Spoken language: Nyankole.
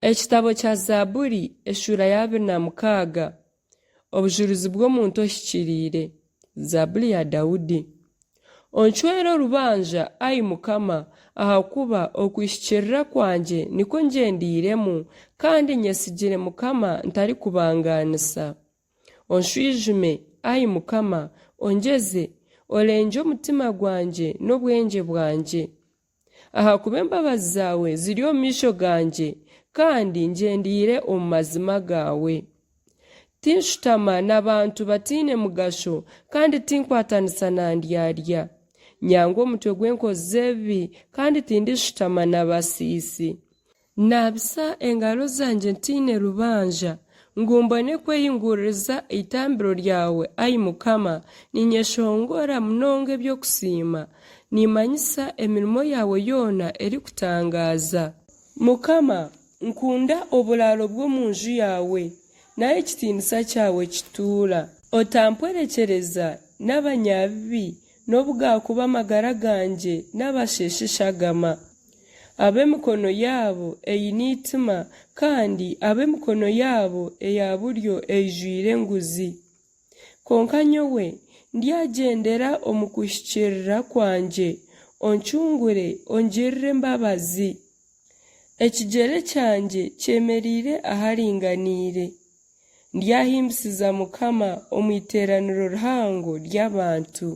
Ekitabo kya Zaaburi eshuura ya 26 Obujurizi bw'omuntu ohikiriire. Zaaburi ya Daudi. Oncwere orubanja, ai Mukama, ahakuba okuhikiirira kwangye nikwo ngyendeiremu, kandi nyesigire Mukama ntarikubangaanisa. Onshwijume, ai Mukama, ongyeze, orengye omutima gwangye n'obwengye bwangye. Ahakuba embabazi zaawe ziri omu maisho gangye, kandi ngyendeire omu mazima gaawe. Tinshutama na bantu bataine mugasho, kandi tinkwatanisa na ndyarya. Nyanga omutwe gw'enkozi z'ebibi, kandi tindishutama na basiisi. Naabisa engaro zangye ntaine rubanja, ngu mbone kwehinguririza eitambiro ryawe, ai Mukama, niinyeshongora munonga eby'okusiima, nimmanyisa emirimo yaawe yoona erikutangaaza. Mukama, nkunda oburaaro bw'omu nju yaawe, n'ahu ekitiinisa kyawe kituura. Otampwerekyereza n'abanyabibi, nobu gaakuba amagara gangye n'abasheesha eshagama. Ab'emikono yaabo eine eitima, kandi ab'emikono yaabo eya buryo eijwire enguzi. Kwonka nyowe ndyagyendera omu kuhikiirira kwangye, oncungure ongirire embabazi. Ekigyere kyangye kyemereire aharinganiire. Ndyahimbisiza Mukama omu iteeraniro rihango ry'abantu.